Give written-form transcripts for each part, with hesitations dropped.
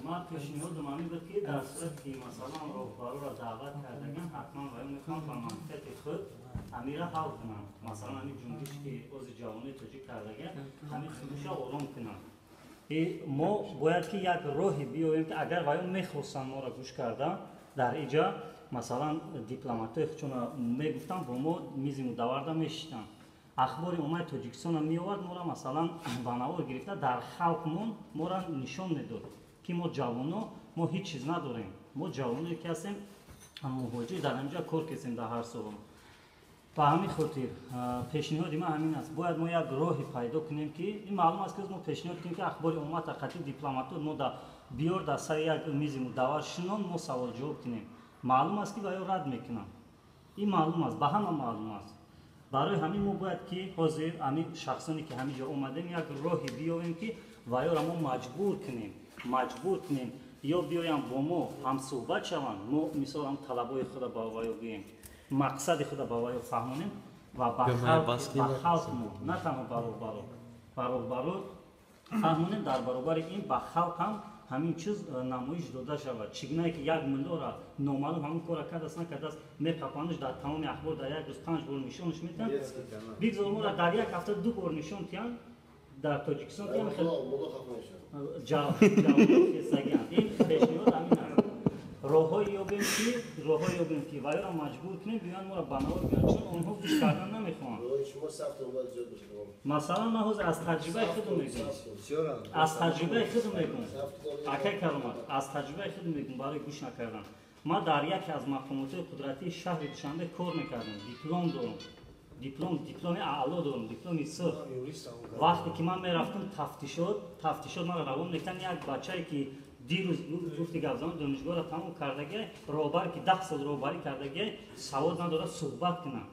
Ман пешниҳодам ҳамин буд, ки дар сурате ки, масалан, роҳбароро даъват кардаган, ҳатман ваё мехоҳанд ба манфиати худ ҳамира ҳал кунанд. Масалан, ҳамин ҷунбиш, ки ози ҷавонои тоҷик кардаган, ҳамин ҷунбиша ором кунанд. Мо бояд ки як роҳе биёвем, ки агар ваё мехостанд моро гӯш кардан, дар иҷа, масалан, дипломатҳои худшона мегуфтанд, бо мо мизи мудаварда мешиштанд, ахбори оммаи Тоҷикистонро меовард, моро, масалан, ба навор гирифта, дар халқмон моро нишон медод, ки мо ҷавоно, мо ҳеҷ чиз надорем, мо ҷавоное ки ҳастем, муҳоҷир, дар ҳаминҷа кор кесем дар ҳар соҳа. Ба ҳамин хотир пешниҳоди ман ҳамин аст: бояд мо як роҳе пайдо кунем, ки ин маълум аст, ки мо пешниҳод кунем, ки ахбори оммата қатъи дипломатҳо мо да биёр, дар сари як мизи мудавар шинон, мо саволҷавоб кунем. Маълум аст, ки ба ё рад мекунанд, ин маълум аст, ба ҳама маълум аст. Барои ҳамин мо бояд ки ҳозир ҳамин шахсоне ки ҳамин ҷо омадем, як роҳе биёвем, ки ваёра мо маҷбур кунем, маҷбур кунем, ё биёянд, бо мо ҳамсӯҳбат шаванд, мо, мисол, ҳам талабои худа ба ваё гӯем, мақсади худа ба ваё фаҳмонем ва ба халқ мо, на танҳо ба роҳбаро, ба роҳбаро фаҳмонем, дар баробари ин ба халқ ҳам ҳамин чиз намоиш дода шавад. Чӣ гунае ки як миллора номаълум ҳамин кора кардааст, накардааст, меқапанаш, дар тамоми ахбор дар як рӯз панҷ бор нишонаш медиҳанд, бигзор моро дар як ҳафта ду бор нишон диҳанд дар Тоҷикистон. Ин пешниҳод ҳамин аст: роҳҳое ёбем, ки ваёро маҷбур кунем, биёянд, моро ба навор биёянд, чун онҳо гӯш кардан намехоҳанд. Масалан, ман ҳозир аз таҷрибаи худам мегӯям, аз таҷрибаи худам мегӯям, акай Каромат, аз таҷрибаи худам мегӯям. Барои гӯш накардан, ман дар яке аз мақомотҳои қудратии шаҳри Душанбе кор мекардам. Диплом дорам, диплом, дипломи аъло дорам, дипломи сурх. Вақте ки ман мерафтам тафтишот, тафтишот маро равон мекарданд. Як бачае, ки дирӯз, гуфти гапзан, донишгоҳро тамом кардагия, роҳбар, ки 10 сол роҳбарӣ кардагия, савод надорад суҳбат кунад,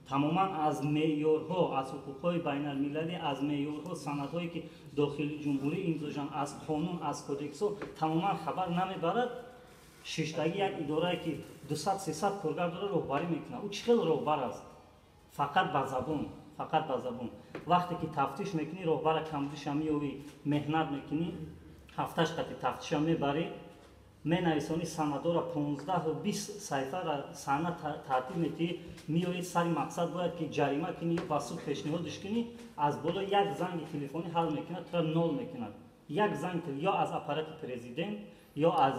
тамоман аз меъёрҳо, аз ҳуқуқҳои байналмилалӣ, аз меъёрҳо, санадҳое ки дохили ҷумҳурӣ имзо шуданд, аз қонун, аз кодексҳо тамоман хабар намебарад. Шиштагӣ як идорае, ки 200, 300 коргар дорад, роҳбарӣ мекунад. Ӯ чӣ хел роҳбар аст? Фақат ба забон, фақат ба забон. Вақте ки тафтиш мекунӣ, роҳбара камбудиша меёвӣ, меҳнат мекунӣ, ҳафташ қати тафтиша мебарӣ, менависонӣ санадора, 15-20 саҳифара санад тартиб метиҳӣ, меоӣ, сари мақсад бояд ки ҷарима кунӣ ё ба суд пешниҳодиш кунӣ, аз боло як занги телефонӣ ҳал мекунад, тура нол мекунад. Як занг ё аз аппарати президент, ё аз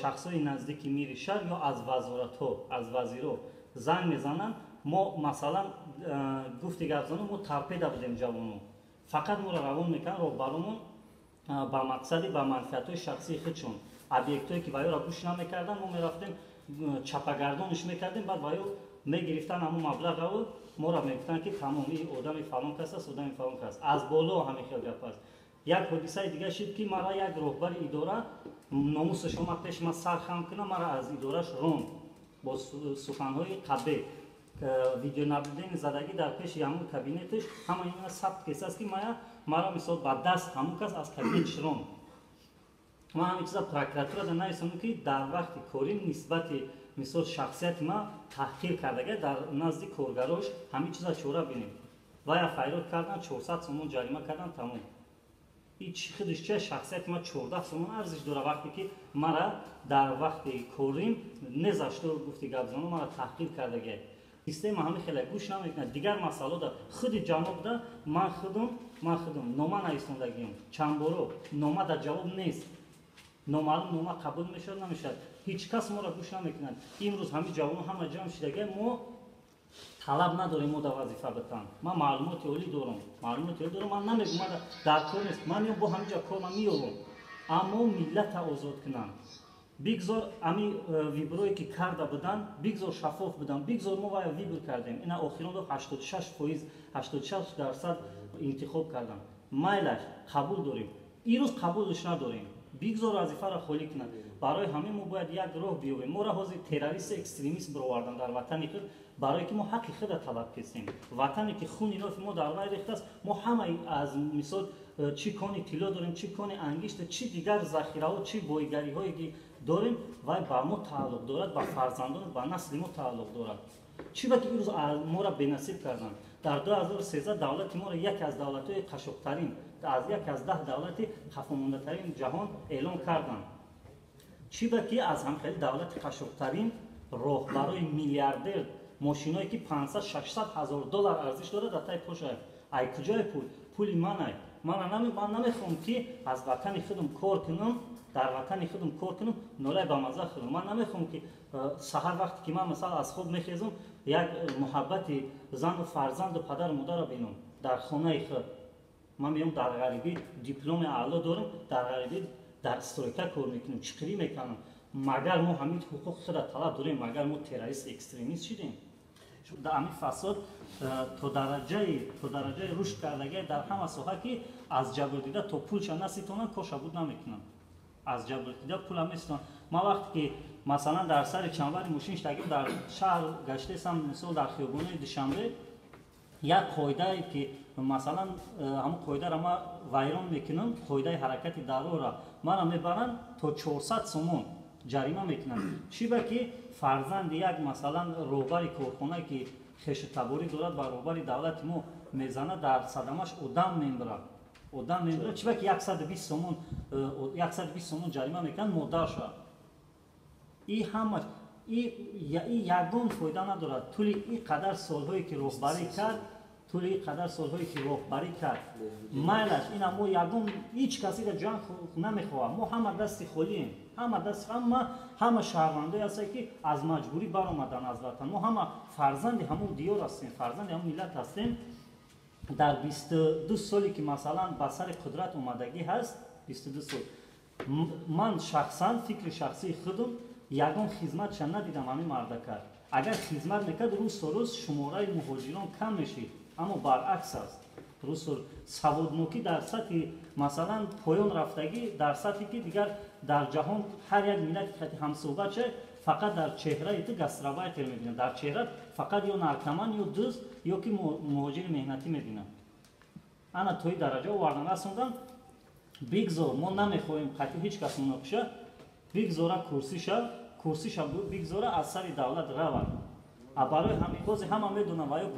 шахсҳои наздики мири шаҳр, ё аз вазоратҳо, аз вазирҳо занг мезананд. Мо, масалан, гуфти гапзано, мо торпеда будем, ҷавоно. Фақат моро равон мекунанд роҳбаромон ба мақсади, ба манфиатҳои шахсии худшон. Объектҳое ки ваёро гӯш намекарданд, мо мерафтем, чапагардониш мекардем, баъд ваё мегирифтанд ҳамон маблағаву моро мегуфтанд, ки тамом, и одами фалон кас аст, одами фалон кас. Аз боло ҳамин хел гап аст. Як ҳодисаи дига шуд, ки мара як роҳбари идора номусаш омад пеши ман сар хам кунам, мара аз идораш ронд бо суханҳои қабеҳ. Видеонаблюдение задагӣ дар пеши ҳамон кабинеташ, ҳама ина сабт кесааст, ки мара, мисол, ба даст ҳамон кас аз кабинеташ ронд. Ман ҳамин чиза прокуратурада нависонам, ки дар вақти корӣ нисбати, мисол, шахсияти ман таҳқир кардага дар назди коргарош. Ҳамин чиза чора бинем. Вая файрод кардан, 400 сомон ҷарима кардан, тамом. И чи худаш чи шахсияти ман 14 сомон арзиш дора, вақте ки мара дар вақти корим незашто, гуфти гапзано, мара таҳқир кардага? Система ҳамин хеле гӯш намекунад. Дигар масъалода худи ҷанобда ман худум нома нависондагиам чанд боро, нома дар ҷавоб нест, номаълум нома қабул мешавад, намешавад. Ҳеҷ кас моро гӯш намекунад. Имрӯз ҳамин ҷавонон ҳама ҷамъ шудага, мо талаб надорем мо да вазифа битан. Ман маълумоти олӣ дорам, маълумоти олӣ дорам. Ман намегӯм, ман дар кор нест, ман меом, бо ҳамин ҷо корма меёбам, аммо миллата озод кунанд. Бигзор ами выбор ое ки карда буданд, бигзор шаффоф буданд, бигзор мо вая выбор кардем. Ина охирон 86%, 86% интихоб карданд. Майлаш, қабул дорем, ирӯз қабулш надорем, бигзор вазифаро холӣ кунад. Барои ҳамин мо бояд як роҳ биёбем. Моро ҳозир террористу экстремист бировардан дар ватани худ, барое ки мо ҳаққи худа талаб кистем. Ватане ки хуни нофи мо дар вай рехтааст, мо ҳамаи аз, мисол, чӣ кони тилло дорем, чӣ кони ангишта, чӣ дигар захираҳо, чӣ бойгариҳое ки дорем, вай ба мо тааллуқ дорад, ба фарзандон, ба насли мо тааллуқ дорад. Чӣ ба ки имрӯз моро бенасиб карданд? Дар 2013 давлати моро яке аз давлатҳои қашшоқтарин, аз яке аз 10 давлати қафомондатарин ҷаҳон эълон карданд. Чӣ ба ки аз ҳамхели давлати қашшоқтарин роҳбарои миллиардер мошиное ки 500-600 ҳазор доллар арзиш дорад дар таи поша. Ай куҷое пул? Пули манай. Ман намехоҳам ки аз ватани худам кор кунам, дар ватани худам кор кунам, нолай ба маза хӯрам. Ман намехоҳам ки саҳар вақте ки ман масалан аз хоб мехезам, як муҳаббати зану фарзанду падару модарро бинам дар хонаи худ. Ман меём дар ғарибӣ дипломи аъло дорам, дар ғарибӣ дар стройка кор мекунам, чиқирӣ мекунам. Магар мо ҳамин ҳуқуқи худро талаб дорем? Магар мо террорист экстремист шудем? Дар ҳамин фасод то дараҷаи рушд кардагӣ дар ҳама соҳа ки аз ҷабрдида то пулша наситонанд, корша буд намекунанд. Аз ҷабрдида пула меситонанд. Ман вақте ки масалан дар сари чанбари мошин штагим дар шаҳр гаштесам, мисол дар хиёбонои Душанбе, як қоидае ки масалан ҳамон қоидаро ман вайрон мекунам, қоидаи ҳаракати дар роҳро маро мебаранд то 400 сомон ҷарима мекунанд. Чӣ ба ки фарзанди як масалан роҳбари корхонае ки хешу таборӣ дорад ба роҳбари давлати мо мезанад, дар садамаш одам мемирад. Одам мемирад. Чӣ ба ки 120 сомон ҷарима мекунанд модарша. И ҳама и ягон фоида надорад. Тӯли ин қадар солҳое ки роҳбарӣ кард, тӯли ин қадар солҳое ки роҳбарӣ кард, майлаш ина мо ягон ҳеҷ касиро ҷанг намехоҳам. Мо ҳама дасти холием, ҳама даст, ҳама шаҳрвандое ҳастанд ки аз маҷбурӣ баромаданд аз ватан. Мо ҳама фарзанди ҳамон диёр ҳастем, фарзанди ҳамон миллат ҳастем. Дар 22 соле ки масалан ба сари қудрат омадагӣ ҳаст, 22 сол, ман шахсан фикри шахсии худам ягон хизматша надидам ҳамин мардака. Агар хизмат мекард, рӯз то рӯз шумораи муҳоҷирон кам мешид, аммо баръакс аст. Рӯз то саводнокӣ дар сатҳи масалан поён рафтагӣ, дар сатҳе ки дигар дар ҷаҳон ҳар як миллати хати ҳамсӯҳбат шавад, фақат дар чеҳраи ту гастробайтер мебинад. Дар чеҳрат фақат ё наркоман, ё дузд, ё ки муҳоҷири меҳнатӣ мебинад. Ана то ин дараҷа овардан расондан. Бигзор, мо намехоҳем қатъи ҳеҷ кас муноқиша, бигзора курсиша бигзора аз сари давлат равад. А барои ҳамин ҳозир ҳама медонам ва ё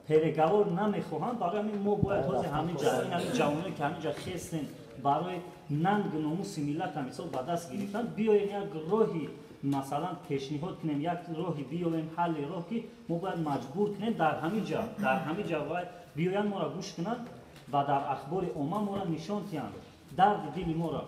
переговор намехоҳанд. Барои ҳамин мо бояд ҳозир ҳамин ҷавоное ки ҳаминҷа хестем барои нангу номуси миллата мисол ба даст гирифтан, биёем як роҳи масалан пешниҳод кунем, як роҳи биёем, ҳалли роҳ ки мо бояд маҷбур кунем дар ҳамин ҷа бояд биёянд, моро гӯш кунанд ва дар ахбори омма моро нишон диҳанд дарди дили моро.